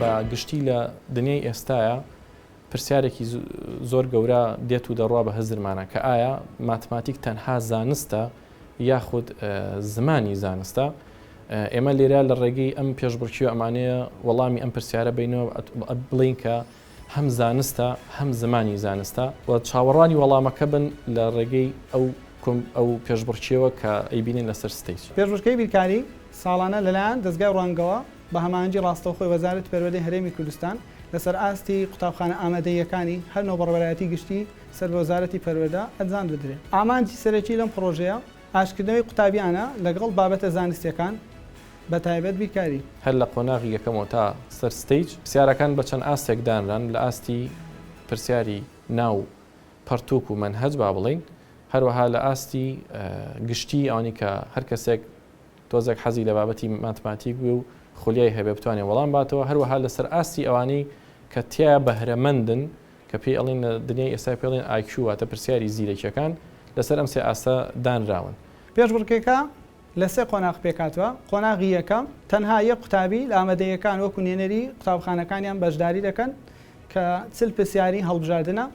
بە گشتی لە دنیای ئێستایا پرسیارێکی زۆر گەورە دێت و دەڕوا بە هزرمانە کە ئایا ماتماتیک تەنها زانستە یاخود زمانی زانستە؟ ئێمە لێرە لە ڕێگەی ئەم پێشبڕکیوە ئەمانەیە وەڵامی ئەم پرسیارە بینەوە بڵین کە هەم زانستە هەم زمانی زانستە و چاوەڕوانی وەڵامەکە بن لە ڕێگەی ئەو ئەو پێشبڕکێوە کە ئەیبینن لەسەر stage. پێشبڕکێی بیرکاری ساڵانە لەلایەن دەزگای ڕوانگەوە بە هەماهەنگی ڕاستەوخۆی وەزارەتی پەروەردەی هەرێمی کوردستان لەسەر ئاستی قوتابخانە ئامادەییەکانی هەر نۆ بەڕێوەبەرایەتی گشتی سەر بە وەزارەتی پەروەردە ئەنجام دەدرێت. ئامانجی سەرەکی لەم پڕۆژەیە ئاشتکردنەوەی قوتابیانە لەگەڵ بابەتە زانستییەکان بە تایبەت بیرکاری. هەر لە قۆناغی یەکەمەوە تا سەر stage پرسیارەکان بە چەند ئاستێک دانران، لە ئاستی پرسیاری ناو پەڕتووک و مەنهەج با بڵێین، هەروەها لە ئاستی گشتی ئەوانەی کە هەر کەسێک تۆزێک حەزی لە بابەتی ماتماتیک بێ و خولیای هەبێ بتوانێ وەڵام باتەوە، هەروەها لەسەر ئاستی ئەوانەی کە تیایا بەهرەمەندن کە پێی ئەڵێن لە دنیای ئێستا پێی ئەڵێن IQ واتە پرسیاری زیرەکیەکان لەسەر ئەم سێ ئاستە دانراون. پێشبڕکێکە لە سێ قۆناغ پێکهاتووە، قۆناغی یەکەم، تەنها یەک قوتابی لە ئامادەییەکان وەکو نوێنەری قوتابخانەکانیان بەشداری دەکەن کە 40 پرسیاری هەڵبژاردنە،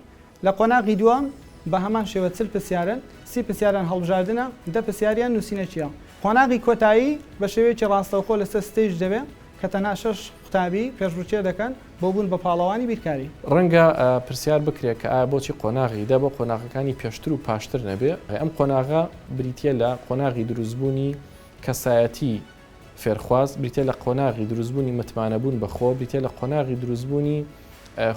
لە قۆناغی دووەم بە هەمان شێوە 40 پرسیارن، سی پرسیاریان هەڵبژاردنە، دە پرسیاریان نووسینەکییە. قۆناغی کۆتایی بە شێوەیەکی ڕاستەوخۆ لەسەر stage دەبێت کە تەنها شەش قوتابی پێشبڕکێ دەکەن بۆ بوون بە پاڵەوانی بیرکاری. ڕەنگە پرسیار بکرێ کە ئایا بۆچی قۆناغی دە بۆ قۆناغەکانی پێشتر و پاشتر نەبێ؟ ئەم قۆناغە بریتییە لە قۆناغی دروستبوونی کەسایەتی فێرخواز، بریتییە لە قۆناغی دروستبوونی متمانەبوون بە خۆ، بریتییە لە قۆناغی دروستبوونی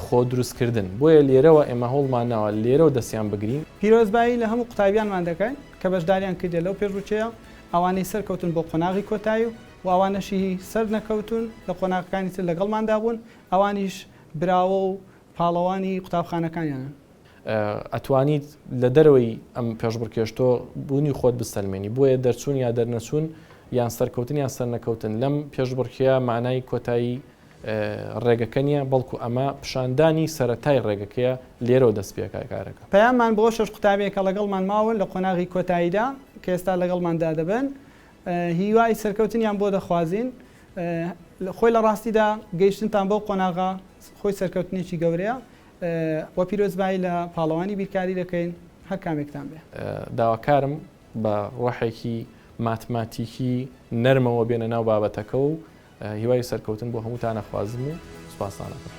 خۆ دروستکردن. بۆیە لێرەوە ئێمە هەوڵمان ناوە لێرەوە دەستیان بگرین. پیرۆزبایی لە هەموو قوتابیانمان دەکەین کە بەشداریان کردیە لەو پێشبڕکێیە، ئەوانەی سەرکەوتن بۆ قۆناغی کۆتایی و و ئەوانەشی سەرنەکەوتوون لە قۆناغەکانی تر لەگەڵماندا بوون، ئەوانیش براوە و پاڵەوانی قوتابخانەکانیانن. ئەتوانیت لە دەرەوەی ئەم پێشبڕکێش تۆ بوونی خۆت بسەلمێنی، بۆیە دەرچوون یا دەرنەچوون یان سەرکەوتن یان سەرنەکەوتن لەم پێشبڕکێیە مانای کۆتایی ڕێگەکە نییە، بەڵکو ئەمە پیشاندانی سەرەتای ڕێگەکەیە، لێرەوە دەست پێکا کارەکە. پەیاممان بۆ شەش قوتابییە کە ڵەگەڵمان ماون لە قۆناغی کۆتاییدا کە ئێستا لەگەڵماندا دەبن، هیوای سەرکەوتنیان بۆ دەخوازین، خۆی لە ڕاستیدا گەیشتنتان بەو قۆناغە خۆی سەرکەوتنێکی گەورەیە و پیرۆزبایی لە پاڵەوانی بیرکاری دەکەین هەر کامێکتان بێ. داواکارم بە ڕۆحێکی ماتماتیکی نەرمەوە بێنە ناو بابەتەکە و هیوای سەرکەوتن بۆ هەمووتان ئەخوازم و سوپاستان ئەکەم.